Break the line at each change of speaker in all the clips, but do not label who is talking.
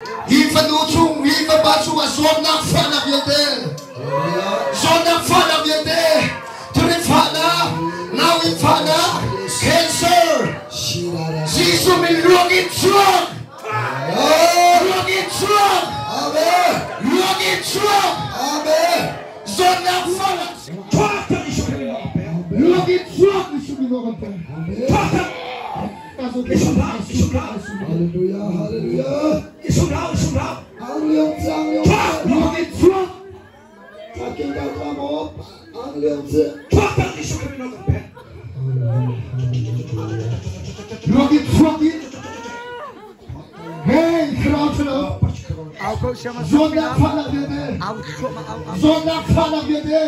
Hi fanu chung, hi fapa chungah zawtnak fahnak vialte, zawtnak fahnak vialte, thurit fahnak, nauinn fahnak, cancer, Jesuh min ruang in chuak, ruang in chuak, ruang in chuak, zawtnak fahnak, ruang in chuak, Jesuh min ruang kan pek.
Hallelujah, hallelujah. Ang leong tse, ang leong tse.
Ruang in chuak.
Taking ka ka mo. Ang leong tse.
Ruang in chuak in. Hey, thlarau ṭhalo. Zawtnak fahnak vialte. Zawtnak fahnak vialte.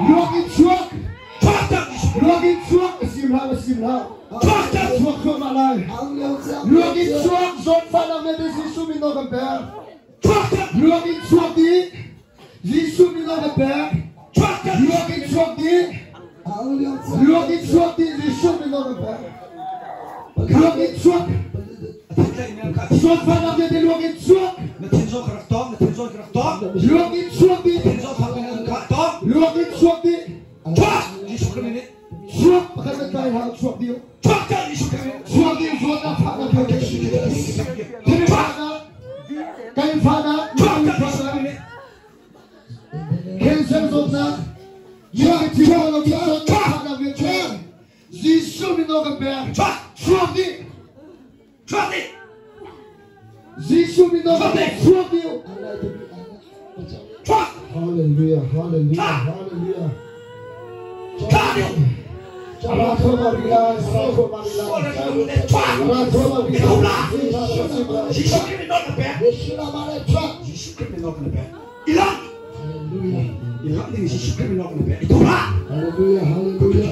Ruang in chuak. Ruang in chuak. Sim hlah, sim hlah. Chuak thluahmah lai.
Ang leong tse, ang
Ruang
leong
in
tse.
chuak. Zawtfahnak vialte Jesuh min nawl kan pek. Ruang in chuak dih. Jesuh min nawl kan pek. Ruang in chuak dih.
Ang leong tse.
Ruang in chuak dih. Jesuh min nawl kan pek. Ruang in chuak. Zawtfahnak vialte ruang in chuak. Ruang in chuak dih. Ruang in chuak dih. Chuak pakhat na tlai hlah chuak dih. Chuak dih zawtnak fahnak vialte. Thil fahnak, kan fahnak, nauinn fahnak, cancer zawtnak, zawtnak fahnak vialte. Jesuh min nawl kan pek. Chuak dih. Jesuh min nawl kan pek. Chuak dih.
Hallelujah, hallelujah, hallelujah. Hallelujah, hallelujah.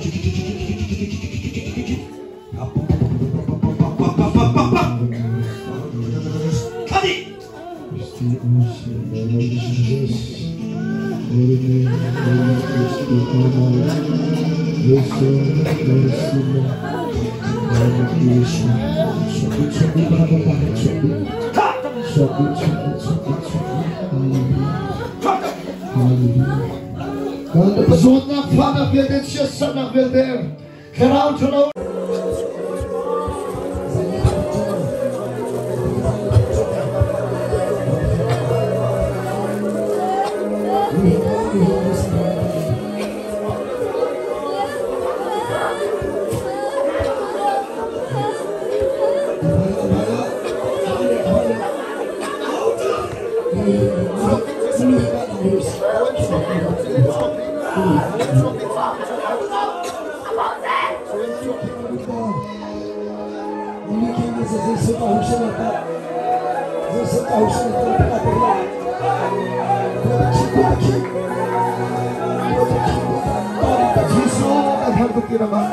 Zawtnak fahnak vialte, chiatserhnak vialte, thlarau ṭhalo. Jesuh kan herh tuk ti ramah.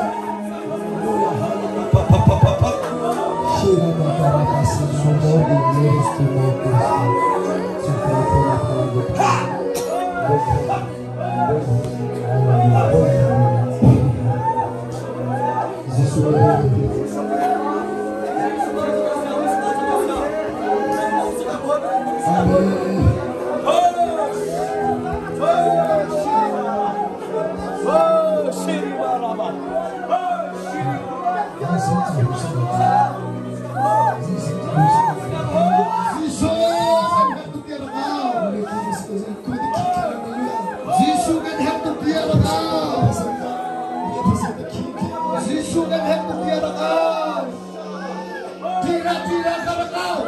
Jesuh kan herh tuk ti ramah. Jesuh kan herh tuk ti ramah. Jesuh kan herh tuk ti ramah. Tira tira ka rakau.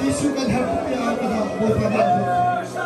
Jesuh kan herh tuk ti ramah. Bawipa nih an